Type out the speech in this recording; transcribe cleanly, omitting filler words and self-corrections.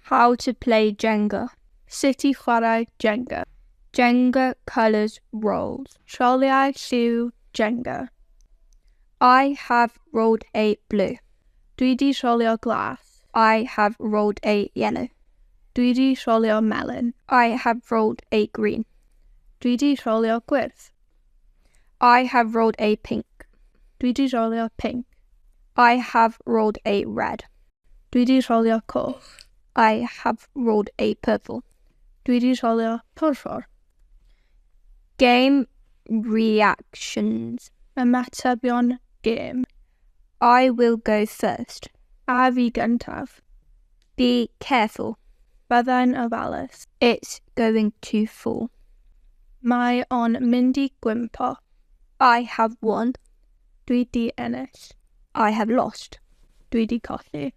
How to play Jenga. Sut i chwarae Jenga. Jenga colours rolls. Rholiau lliw Jenga. I have rolled a blue. Dwi 'di rholio glas. I have rolled a yellow. Dwi 'di rholio melyn. I have rolled a green. Dwi 'di rholio gwyrdd. I have rolled a pink. Dwi 'di rholio pinc. I have rolled a red. Dwi 'di rholio coch. I have rolled a purple. Dwi 'di rholio porffor. Game reactions. Ymatebion gêm. I will go first. Af i gyntaf. Be careful. Bydda'n ofalus. It's going to fall. Mae o'n mynd i gwympo. I have won. Dwi 'di ennill. I have lost. Dwi 'di colli.